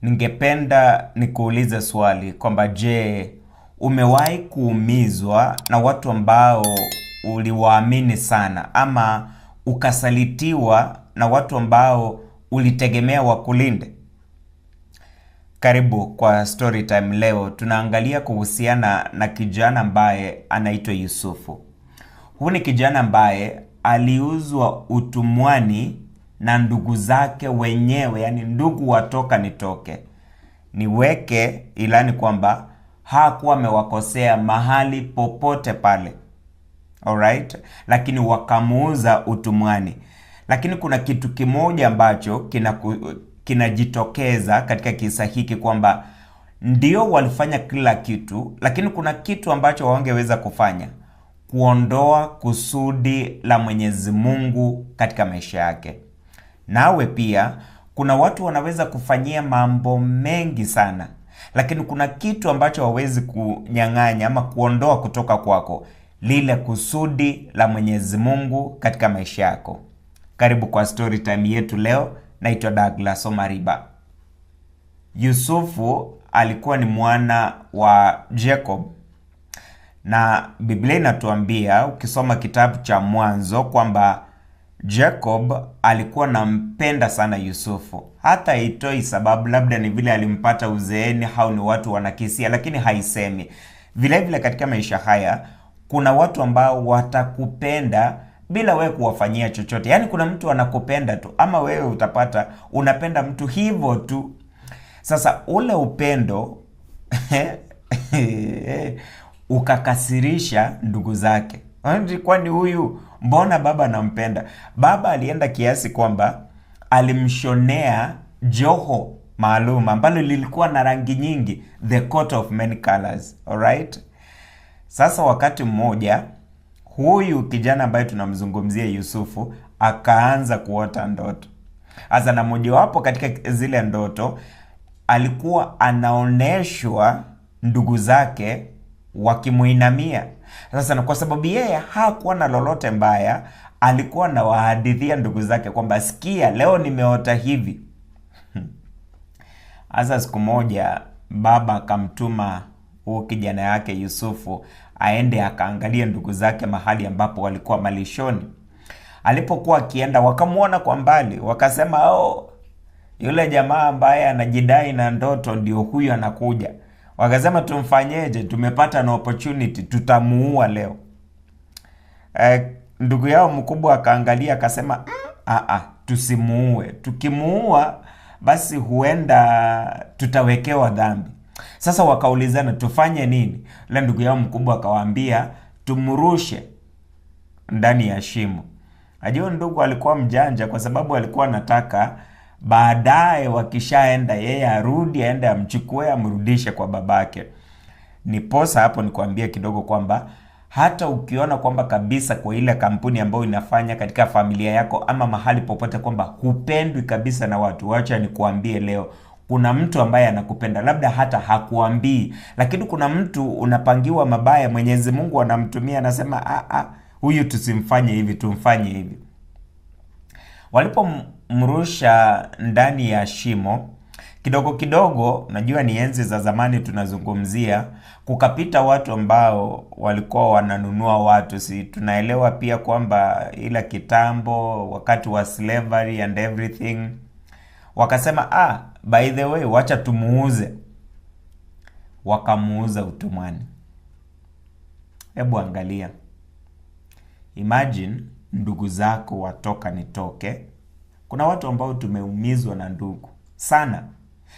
Ningependa nikuulize swali kwamba je, umewahi kuumizwa na watu ambao uliwaamini sana ama ukasalitiwa na watu ambao ulitegemea wakulinde? Karibu kwa Story Time. Leo tunaangalia kuhusiana na kijana ambaye anaitwa Yusufu. Huyu ni kijana ambaye aliuzwa utumwani na ndugu zake wenyewe, yani ndugu watoka nitoke. Niweke ilani kwamba hakuwa amewakosea mahali popote pale. Alright? Lakini wakamuuza utumwani. Lakini kuna kitu kimoja ambacho kinajitokeza katika kisa hiki kwamba ndio walifanya kila kitu, lakini kuna kitu ambacho wangeweza kufanya: kuondoa kusudi la Mwenyezi Mungu katika maisha yake. Nawe pia kuna watu wanaweza kufanyia mambo mengi sana, lakini kuna kitu ambacho hawawezi kunyang'anya ama kuondoa kutoka kwako, lile kusudi la Mwenyezi Mungu katika maisha yako. Karibu kwa story time yetu leo. Naitwa Douglas Omariba. Yusufu alikuwa ni mwana wa Jacob, na Biblia inatuambia ukisoma kitabu cha Mwanzo kwamba Jacob alikuwa anampenda sana Yusufu. Hata haitoi sababu, labda ni vile alimpata uzeeni au ni watu wanakisia, lakini haisemi. Vile vile katika maisha haya kuna watu ambao watakupenda bila wewe kuwafanyia chochote. Yaani kuna mtu anakupenda tu, ama wewe utapata unapenda mtu hivyo tu. Sasa ule upendo ukakasirisha ndugu zake. Kwani huyu mbona baba anampenda? Baba alienda kiasi kwamba alimshonea joho maalum ambalo lilikuwa na rangi nyingi, the coat of many colors. Alright? Sasa wakati mmoja huyu kijana ambaye tunamzungumzia Yusufu akaanza kuota ndoto. Sasa na mojawapo katika zile ndoto alikuwa anaoneshwa ndugu zake wakimuinamia. Sasa na kwa sababu yeye hakuwa na lolote mbaya, alikuwa anawahadithia ndugu zake kwamba sikia, leo nimeota hivi. Sasa siku moja baba akamtuma huyu kijana yake Yusufu aende akaangalie ndugu zake mahali ambapo walikuwa malishoni. Alipokuwa akienda, wakamuona kwa mbali, wakasema, oh, yule jamaa ambaye anajidai na ndoto ndio huyu anakuja. Wakasema tumfanyeje? Tumepata na opportunity, tutamuua leo. Ndugu yao mkubwa akaangalia akasema, tusimuue. Tukimuua basi huenda tutawekewa dhambi. Sasa wakaulizana tufanye nini? Yule ndugu yao mkubwa akawaambia tumrushe ndani ya shimo. Najua ndugu alikuwa mjanja kwa sababu alikuwa anataka baadaye wakishaenda yeye arudi aende amchukue amrudishe kwa babake. Niposa hapo nikuambie kidogo kwamba hata ukiona kwamba kabisa kwa ile kampuni ambayo inafanya katika familia yako ama mahali popote kwamba hupendwi kabisa na watu, wacha nikuambie leo kuna mtu ambaye anakupenda, labda hata hakuambii, lakini kuna mtu unapangiwa mabaya, Mwenyezi Mungu anamtumia, anasema a huyu tusimfanye hivi, tumfanye hivi. Walipomrusha ndani ya shimo kidogo kidogo, najua ni enzi za zamani tunazungumzia, kukapita watu ambao walikuwa wananunua watu. Si tunaelewa pia kwamba ila kitambo wakati wa slavery and everything, wakasema by the way, wacha tumuuze. Wakamuuza utumwani. Hebu angalia, imagine ndugu zako watoka nitoke. Kuna watu ambao tumeumizwa na ndugu sana.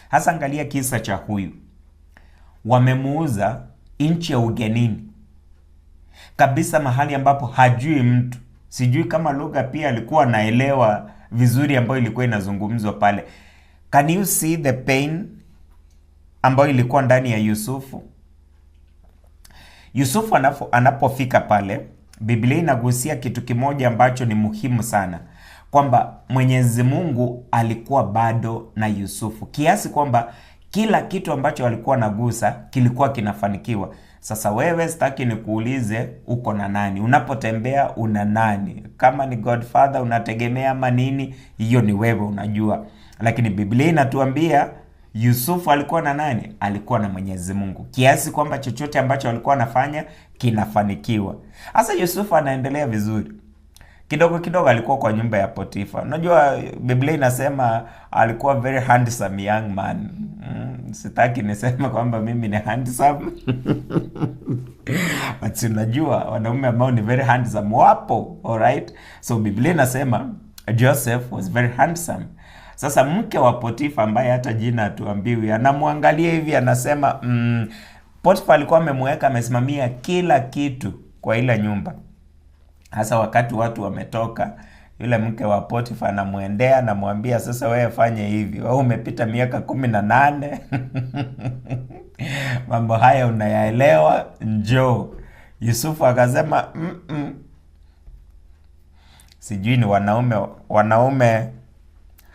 Hasa angalia kisa cha huyu, wamemuuza nchi ya ugenini kabisa, mahali ambapo hajui mtu. Sijui kama lugha pia alikuwa anaelewa vizuri ambayo ilikuwa inazungumzwa pale. Can you see the pain ambayo ilikuwa ndani ya Yusufu? Yusufu anapofika pale, Biblia inagusia kitu kimoja ambacho ni muhimu sana, kwamba Mwenyezi Mungu alikuwa bado na Yusufu kiasi kwamba kila kitu ambacho alikuwa anagusa kilikuwa kinafanikiwa. Sasa wewe, sitaki nikuulize uko na nani, unapotembea una nani, kama ni Godfather unategemea ama nini, hiyo ni wewe unajua, lakini Biblia inatuambia Yusufu alikuwa na nani? Alikuwa na Mwenyezi Mungu, kiasi kwamba chochote ambacho alikuwa anafanya kinafanikiwa. Sasa Yusufu anaendelea vizuri. Kidogo kidogo alikuwa kwa nyumba ya Potifa. Unajua Biblia inasema alikuwa very handsome young man. Sitaki niseme kwamba mimi ni handsome but unajua wanaume ambao ni very handsome wapo, alright? So Biblia inasema Joseph was very handsome. Sasa mke wa Potifa ambaye hata jina hatuambiwi, anamwangalia hivi anasema Potifa alikuwa amemweka amesimamia kila kitu kwa ile nyumba. Hasa wakati watu wametoka, yule mke wa Potifa anamwendea, anamwambia sasa, wewe fanye hivi, wewe umepita miaka 18 mambo haya unayaelewa, njoo. Yusufu akasema Sijui ni wanaume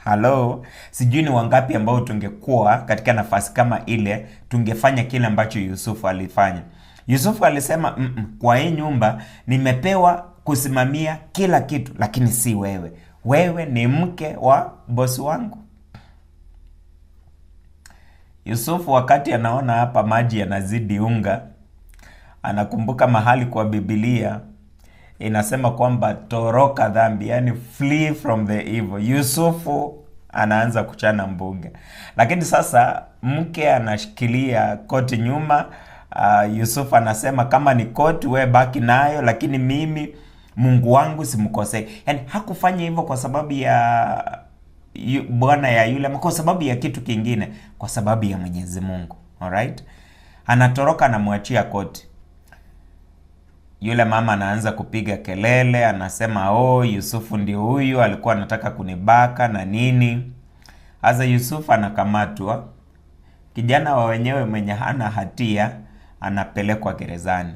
halo, sijui ni wangapi ambao tungekuwa katika nafasi kama ile tungefanya kile ambacho Yusufu alifanya. Yusufu alisema kwa hii nyumba nimepewa kusimamia kila kitu, lakini si wewe. Wewe ni mke wa bosi wangu. Yusufu wakati anaona hapa maji yanazidi unga, anakumbuka mahali kwa Biblia inasema kwamba toroka dhambi, yani flee from the evil. Yusufu anaanza kuchana mbuga, lakini sasa mke anashikilia koti nyuma. Yusufu anasema kama ni koti we baki nayo, lakini mimi Mungu wangu simkosei. Yani hakufanya hivyo kwa sababu ya bwana ya yule, ama kwa sababu ya kitu kingine, kwa sababu ya Mwenyezi Mungu. Alright, anatoroka, anamwachia koti. Yule mama anaanza kupiga kelele, anasema oh, Yusufu ndio huyu, alikuwa anataka kunibaka na nini. Sasa Yusufu anakamatwa, kijana wa wenyewe mwenye hana hatia anapelekwa gerezani.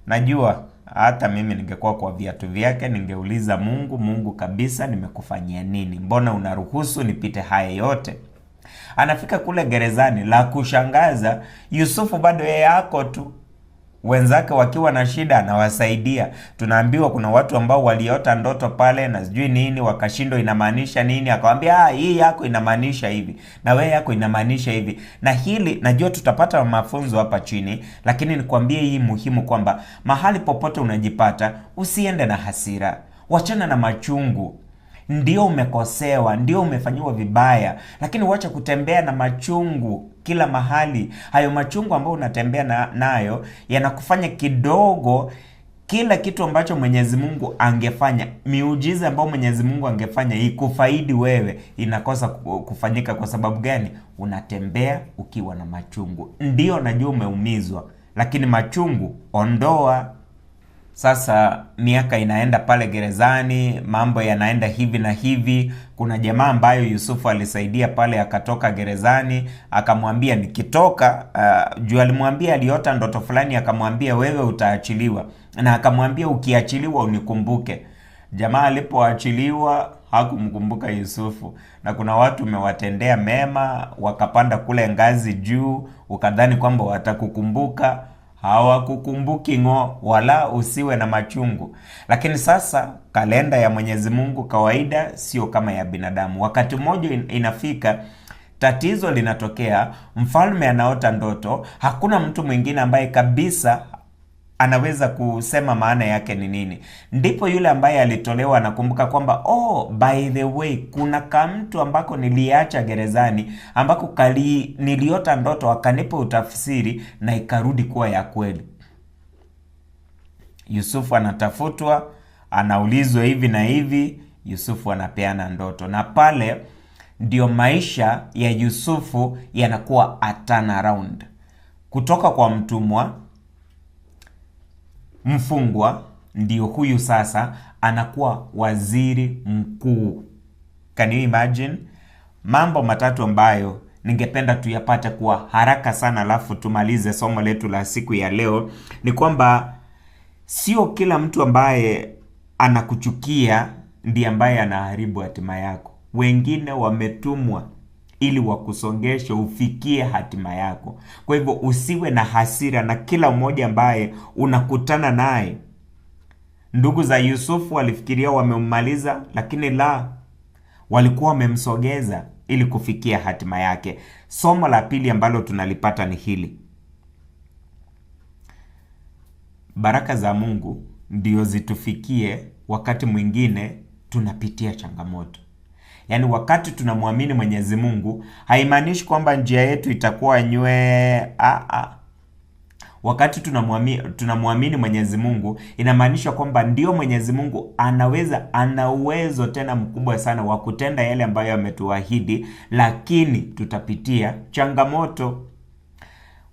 Najua hata mimi ningekuwa kwa viatu vyake ningeuliza Mungu, Mungu kabisa, nimekufanyia nini? Mbona unaruhusu nipite haya yote? Anafika kule gerezani, la kushangaza, Yusufu bado yeye ako tu, wenzake wakiwa na shida anawasaidia. Tunaambiwa kuna watu ambao waliota ndoto pale na sijui nini, wakashindwa inamaanisha nini, akamwambia hii yako inamaanisha hivi na wewe yako inamaanisha hivi. Na hili najua tutapata mafunzo hapa chini, lakini nikwambie hii muhimu kwamba mahali popote unajipata usiende na hasira, wachana na machungu. Ndio umekosewa, ndio umefanyiwa vibaya, lakini wacha kutembea na machungu kila mahali. Hayo machungu ambayo unatembea nayo yanakufanya kidogo kila kitu ambacho Mwenyezi Mungu angefanya, miujiza ambayo Mwenyezi Mungu angefanya ikufaidi wewe, inakosa kufanyika. Kwa sababu gani? Unatembea ukiwa na machungu. Ndio najua umeumizwa, lakini machungu ondoa. Sasa miaka inaenda pale gerezani, mambo yanaenda hivi na hivi. Kuna jamaa ambayo Yusufu alisaidia pale akatoka gerezani, akamwambia nikitoka, juu alimwambia aliota ndoto fulani, akamwambia wewe utaachiliwa, na akamwambia ukiachiliwa unikumbuke. Jamaa alipoachiliwa hakumkumbuka Yusufu. Na kuna watu umewatendea mema, wakapanda kule ngazi juu, ukadhani kwamba watakukumbuka, hawakukumbuki ng'o, wala usiwe na machungu. Lakini sasa kalenda ya Mwenyezi Mungu kawaida sio kama ya binadamu. Wakati mmoja inafika tatizo linatokea, mfalme anaota ndoto, hakuna mtu mwingine ambaye kabisa anaweza kusema maana yake ni nini. Ndipo yule ambaye alitolewa anakumbuka kwamba oh, by the way, kuna kamtu ambako niliacha gerezani ambako niliota ndoto akanipa utafsiri na ikarudi kuwa ya kweli. Yusufu anatafutwa, anaulizwa hivi na hivi, Yusufu anapeana ndoto, na pale ndio maisha ya Yusufu yanakuwa a turnaround. Kutoka kwa mtumwa mfungwa, ndio huyu sasa anakuwa waziri mkuu. Can you imagine? Mambo matatu ambayo ningependa tuyapate kwa haraka sana, alafu tumalize somo letu la siku ya leo, ni kwamba sio kila mtu ambaye anakuchukia ndiye ambaye anaharibu hatima yako. Wengine wametumwa ili wakusongeshe ufikie hatima yako. Kwa hivyo usiwe na hasira na kila mmoja ambaye unakutana naye. Ndugu za Yusufu walifikiria wamemmaliza, lakini la, walikuwa wamemsogeza. ili kufikia hatima yake. Somo la pili ambalo tunalipata ni hili: baraka za Mungu ndio zitufikie wakati mwingine tunapitia changamoto. Yaani, wakati tunamwamini Mwenyezi Mungu haimaanishi kwamba njia yetu itakuwa nywee. Wakati tunamwamini Mwenyezi Mungu inamaanisha kwamba ndio Mwenyezi Mungu anaweza, ana uwezo tena mkubwa sana wa kutenda yale ambayo ametuahidi, lakini tutapitia changamoto.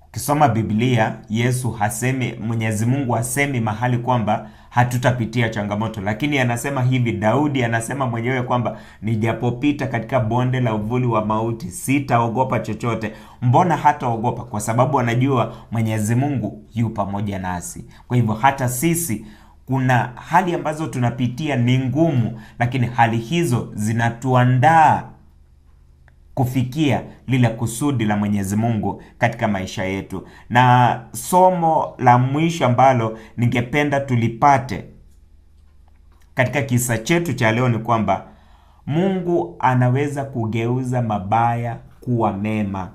Ukisoma Biblia, Yesu hasemi, Mwenyezi Mungu hasemi mahali kwamba hatutapitia changamoto, lakini anasema hivi, Daudi anasema mwenyewe kwamba nijapopita katika bonde la uvuli wa mauti sitaogopa chochote. Mbona hataogopa? Kwa sababu anajua Mwenyezi Mungu yu pamoja nasi. Kwa hivyo hata sisi kuna hali ambazo tunapitia ni ngumu, lakini hali hizo zinatuandaa kufikia lile kusudi la Mwenyezi Mungu katika maisha yetu. Na somo la mwisho ambalo ningependa tulipate katika kisa chetu cha leo ni kwamba Mungu anaweza kugeuza mabaya kuwa mema.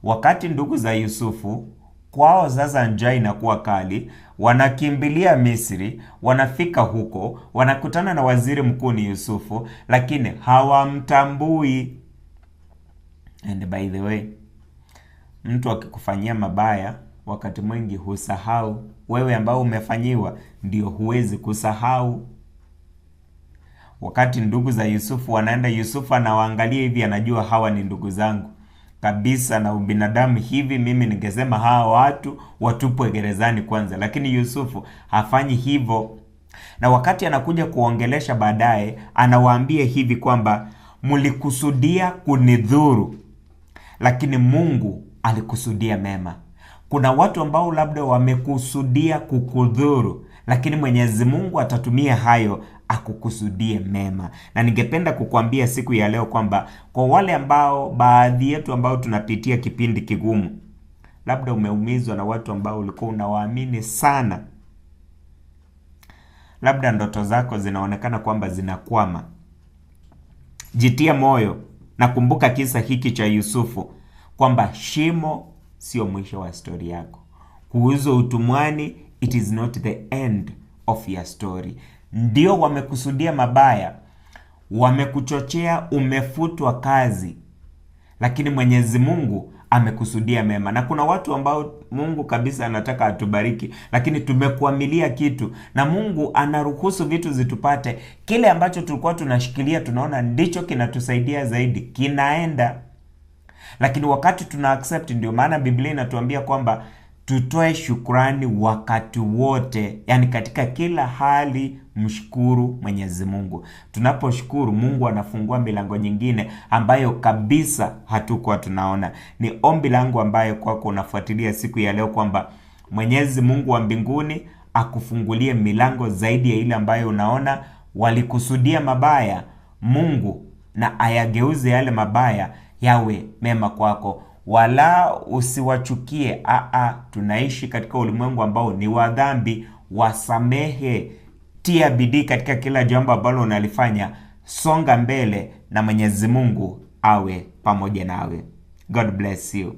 Wakati ndugu za Yusufu kwao sasa njaa inakuwa kali, wanakimbilia Misri, wanafika huko, wanakutana na waziri mkuu ni Yusufu, lakini hawamtambui. And by the way, mtu akikufanyia mabaya wakati mwingi husahau. Wewe ambao umefanyiwa ndio huwezi kusahau. Wakati ndugu za Yusufu wanaenda, Yusufu anawaangalia hivi, anajua hawa ni ndugu zangu kabisa, na ubinadamu hivi, mimi ningesema hawa watu watupwe gerezani kwanza, lakini Yusufu hafanyi hivyo. Na wakati anakuja kuongelesha baadaye, anawaambia hivi kwamba mlikusudia kunidhuru, lakini Mungu alikusudia mema. Kuna watu ambao labda wamekusudia kukudhuru, lakini Mwenyezi Mungu atatumia hayo akukusudie mema. Na ningependa kukuambia siku ya leo kwamba kwa wale ambao, baadhi yetu ambao tunapitia kipindi kigumu, labda umeumizwa na watu ambao ulikuwa unawaamini sana, labda ndoto zako zinaonekana kwamba zinakwama, jitie moyo na kumbuka kisa hiki cha Yusufu kwamba shimo sio mwisho wa stori yako. Kuuzwa utumwani, it is not the end of your story. Ndio wamekusudia mabaya, wamekuchochea, umefutwa kazi, lakini Mwenyezi Mungu amekusudia mema. Na kuna watu ambao Mungu kabisa anataka atubariki, lakini tumekuamilia kitu na Mungu anaruhusu vitu zitupate. Kile ambacho tulikuwa tunashikilia tunaona ndicho kinatusaidia zaidi, kinaenda. Lakini wakati tuna accept, ndio maana Biblia inatuambia kwamba tutoe shukrani wakati wote, yani katika kila hali mshukuru Mwenyezi Mungu. Tunaposhukuru Mungu anafungua milango nyingine ambayo kabisa hatukuwa tunaona. Ni ombi langu ambayo kwako unafuatilia siku ya leo kwamba Mwenyezi Mungu wa mbinguni akufungulie milango zaidi ya ile ambayo unaona. Walikusudia mabaya, Mungu na ayageuze yale mabaya yawe mema kwako, wala usiwachukie. Tunaishi katika ulimwengu ambao ni wa dhambi. Wasamehe, tia bidii katika kila jambo ambalo unalifanya, songa mbele na Mwenyezi Mungu awe pamoja nawe. God bless you.